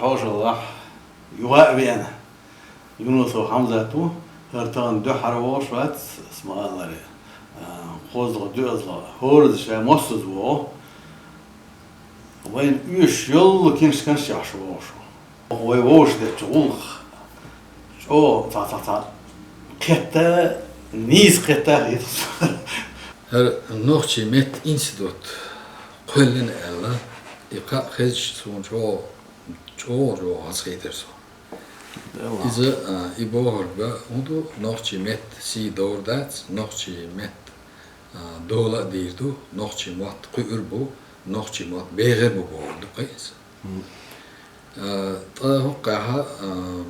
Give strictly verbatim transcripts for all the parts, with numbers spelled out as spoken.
ХьошалгӀа, юха а веана. Юнусов Хьамзат ву, хӀара тахана дуьххьара волуш вац, ас ма-аллара, а, кхозлагӀа, доьазлагӀа, хӀораза ша моссаза вогӀу. Вайна оьшуш йолу киншкаш яхьаш вогӀуш ву. Вай вовшах дечу гӀуллакх чӀогӀа цхьа, цхьа, цхьа кхетта, нийса кхетта хеташ. ХӀара нохчийн меттан институт кхоьллина аьлла, и кхаъ хезча суна чӀогӀа, чӀогӀа, чӀогӀа хазахийтира суна. Делахь. Иза, а, и бохург бан хӀун ду, нохчийн меттан сий довр дац, нохчийн меттан, а, дола а дийр ду, нохчийн мотт кхуьур бу, нохчийн мотт бехар бу бохург ду кхин иза. Мгм. А, ткъа хӀокхахь, а,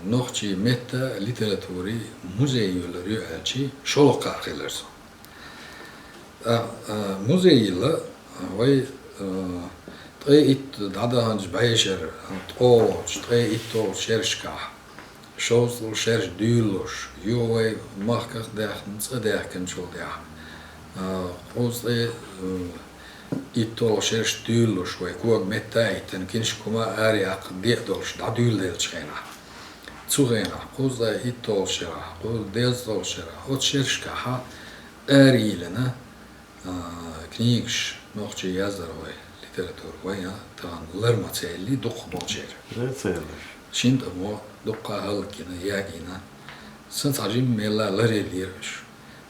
нохчийн меттан литературин музей йиллар ю аьлча, шолгӀа кхаъ хилира суна. ТӀаккха, а, музей йилла, а, вай, а, ткъе итт дӀадаханчу бӀешара, а, ткъолгӀачу, ткъе иттолгӀачу шерашкахь, шовзткъа шераш дуьйлалуш, юха вай махках а даьхна, цӀа даьхкинчул тӀаьхьа, а, кхузткъе, а, иттолгӀа шераш дуьйлалуш, вай кога метта а йиттина, киншка хӀума а араяккха де а долуш, дӀадуьйладеллачу хенахь. Цу хенахь, кхузткъе иттолгӀачу шарахь, кхузткъе дезткъолгӀачу шарахь, оцу шерашкахь арайиллина, а, книгаш, нохчийн яздархойн литература вайна тахана лар ма ца елли дукхахболчеран. Лар ца елларш. Шина тӀамо дуккха а хӀаллакйина, ягийна. Сан цхьа жимма мелла ларъеллера уьш.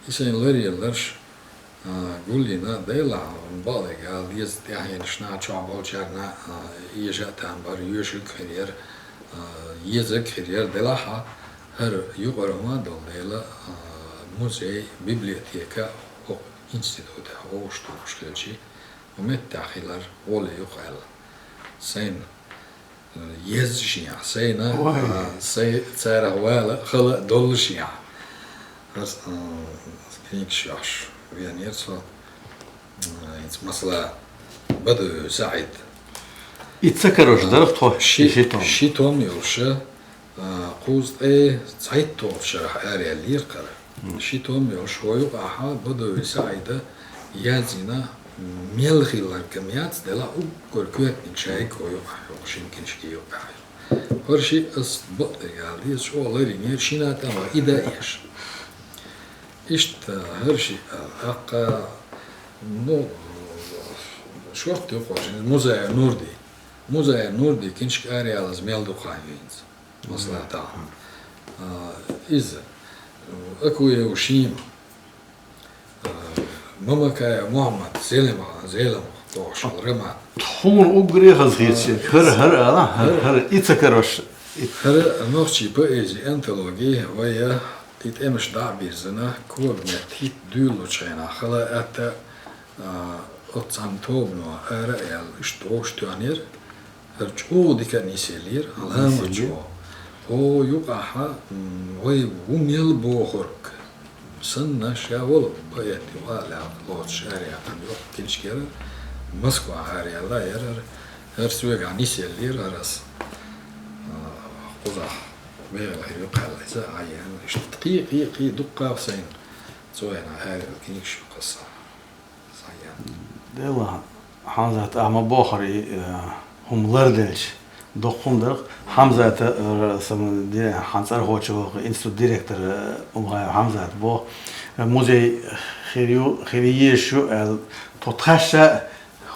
И сайн ларъелларш, а, гулйина, делахь, бакъдерг ала деза, тӀаьхьенашна чохь болчарна, а, эша а там бара, йоьшург а хир яра, а, езарг а хир яра, делахь а, хӀара юкъара хӀума долу дела, а, музей, библиотека, хӀокху институтехь вовшах тухуш хилча, хӀун меттехь хилар гӀоле ю-кх аьлла. Сайна, э, еза шен, сайна, вай, а, сай-, царах вала а, хала а доллу шен. Ас, а, книгаш йохьуш веанера со, а, хӀинца масала Бадуев СаӀид. И ца карош, а, дара тхо ши, ши том. Ши том йолуша, а, кхузткъе цхьайттолгӀачу шарахь араяьллера кхара. Мгм. Ши том йолуш, хӀокху юкъахь Бадуев СаӀида язйина, мел хилларг-м яц, делахь уггар коьртаниг шайга хӀокху юкъахь йолу, шина киншки юкъахь йолу. ХӀара шиъ ас бакъдерг ала деза, чӀогӀа ларйинера, шина тӀе ма и дан еш. Иштта хӀара шиъ, а, тӀаккха, ну, шортта юкъахь, Музаев Нурди. Музаев Нурди киншка араяьллаза мел дукха ю хӀинца. Масала тахана. А, иза, Акуев Шима, а, Мамакаев Мухьаммад, Зелимха, Зелимха бохуш волу роман. Тхуна уггаре хаза хеташ, хӀара, хӀара ала, хӀара, хӀара, и ца карош. ХӀара нохчийн поэзин антологи вай, и тӀемаш дӀа а бирзина, кога метта хӀитта дуьйлалучу хенахь, хала а, атта а, оццу цхьана тобано ара а яьлла, иштта вовшах тоьхнера, хӀара чӀогӀа дика а нисъеллера, Ӏаламат чӀогӀа. ХӀокху юкъахь, м, вай ву мел бохург санна, ша волу поэт юкъа а лаьцна лоцуш араяьккхина йоккха киншка яра, Москвахь араяьлла яра хӀара, хӀара соьгахь нисъеллера хӀара ас, а, кхузахь бегӀалхир ю-кх аьлла иза а Ӏаяьлла. Иштта кхин, кхин, кхин дуккха а сайна цу хенахь араяьлла киншкаш ю-кх аса. Делахь, Хьамзат, ахьа ма бохура, и, э, хӀума ларделча, доккха хӀума дара-кх. Хьамзата, э, сама ди-, хьан цӀарахочо ваху институт директор, э, Умхаев Хьамзат боху, э, музей хир ю, хир езаш ю аьлла, тхо тхаьш а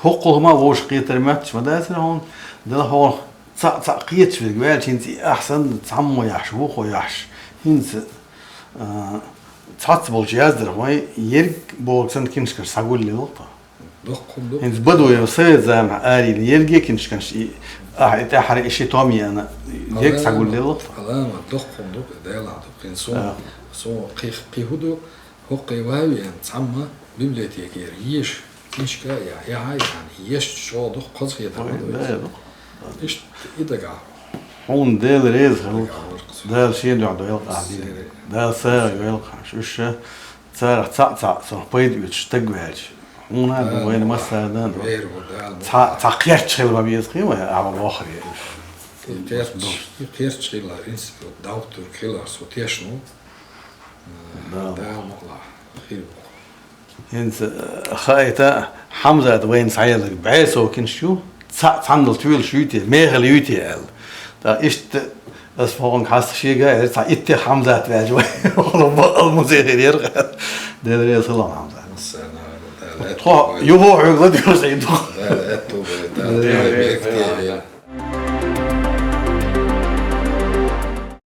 хӀоккхул хӀума вовшахкхетар моьттуш ма дацара хьуна, делахь хьо цхьаъ-цхьаъ кхеташ верг ваьлча, хӀинца и ахь санна цхьаммо яхьаш, вукхо яхьаш, хӀинца, а, цхьацца болчу яздархойн ерриг бохург санна киншкаш схьагулъелла-кх тхо. Доккха хӀума ду. ХӀинца Бадуев совет заманахь арийна ерриге киншкаш и, ахь и тӀаьххьара и ши том еана, ерриг схьагулъелла-кх тхо. Ӏаламат, доккха хӀума ду, делахь ду. Кхин суна, суна кхин, кхин хӀун ду, хӀокху вай веана цхьамма библиотекера еша, киншка а яхьа, яхьа а яхьа, ешча чӀогӀа дукха хазахетар ма ду иза. Иштта и дагахь. Хьуна Дела реза хуьлда. Дала шен дуьхьа дойла-кх ахь динарг. Дала сагӀа йойла-кх хьан. Уьш царах цхьаъ-цхьаъ цунах пайда оьцуш стаг ваьлча. Хьуна а ду, вайна массарна а ду. Цхьа, цхьа кхерч хила ма беза кхин вай, ахьа ма бохуре уьш. И кхерч, и кхерч хила, институт дӀахӀуттург хилар со тешна ву. Дала мукъалахь, хир ву-кх. ХӀинца, э, хаийта, Хьамзат вайна схьаелларг бӀе сов киншка ю, Ца-, цхьаннал туьйлаш юй те, мехала юй те аьлла. ТӀаккха иштта ас фогӀанга хьаста шега, эр цхьа итте Хьамзат ваьлча вай. Вала бакъал музей хир яра. Дела реза хилан Хьамзат. Тхо юхо хьоьга ладугӀуш ай дух. Дела аьтту бай, да, Дела дела реза бекте, хилан.